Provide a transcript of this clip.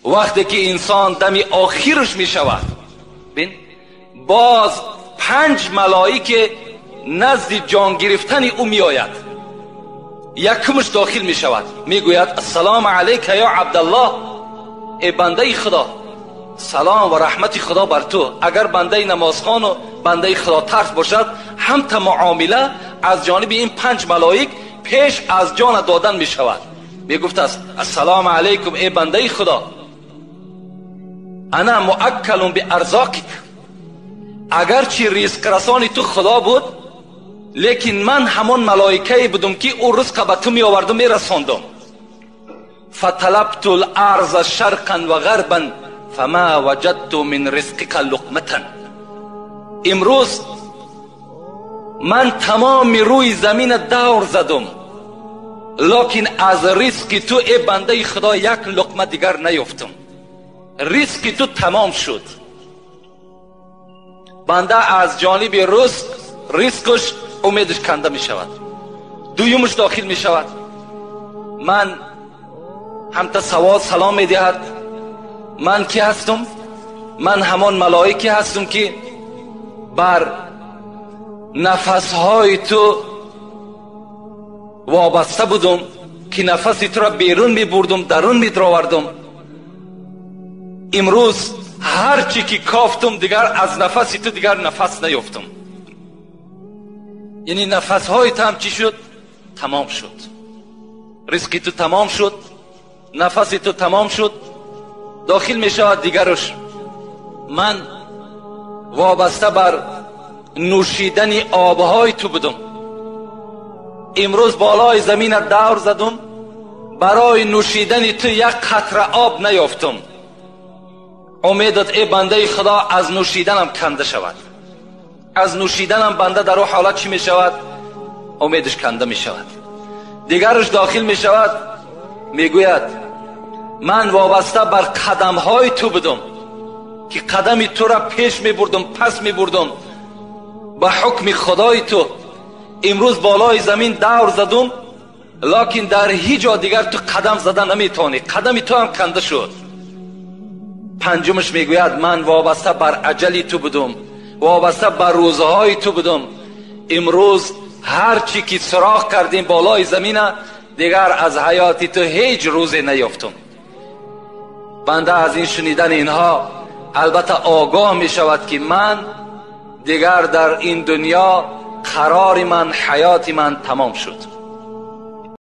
وقتی که انسان دمی آخرش می شود، بین باز 5 ملائکه نزد جان گرفتن او می آید. یکمش داخل می شود، می گوید السلام علیک یا عبدالله، ای بنده خدا، سلام و رحمت خدا بر تو. اگر بنده نمازخوان و بنده خدا ترس باشد، هم تا معامله از جانب این 5 ملائک پیش از جان دادن می شود. می گفت است السلام علیکم ای بنده خدا، انا مؤکل بارزاقک، اگرچه رزق رسانی تو خدا بود، لیکن من همان ملائکه بودم که او رزق به تو می آوردم می رساندم. فطلبت الارض شرقا و غربا فما وجدت من رزقک لقمة. امروز من تمام روی زمین دور زدم، لکن از رزق تو ای بنده خدا یک لقمه دیگر نیافتم. رزق تو تمام شد. بنده از جانب رزقش امیدش کنده می شود. دویمش داخل می شود، من هم تا سوال سلام می دهد، من کی هستم؟ من همان ملائکی هستم که بر نفسهای تو وابسته بودم، که نفس تو را بیرون می بردم، درون می دراوردم. امروز هرچی که کافتم دیگر از نفس تو دیگر نفس نیافتم. یعنی نفسهای تو هم چی شد؟ تمام شد. رزق تو تمام شد، نفس تو تمام شد. داخل می شود دیگرش، من وابسته بر نوشیدن آبهای تو بودم، امروز بالای زمین دور زدم، برای نوشیدن تو یک قطره آب نیافتم. امیدت ای بنده خدا از نوشیدنم کنده شود. از نوشیدنم بنده در او حالت چی می شود؟ امیدش کنده می شود. دیگرش داخل می شود، می گوید من وابسته بر قدمهای تو بودم که قدم تو را پیش می بردم، پس می بردم، به حکم خدای تو. امروز بالای زمین دور زدم، لکن در هیچ جا دیگر تو قدم زدن نمیتونی، قدم تو هم کنده شد. پنجمش میگوید من وابسته بر اجلی تو بودم، وابسته بر روزهای تو بودم، امروز هر چی که سراغ کردیم بالای زمین دیگر از حیاتی تو هیچ روزی نیافتم. بنده از این شنیدن اینها البته آگاه می شود که من دیگر در این دنیا قرار من، حیات من تمام شد.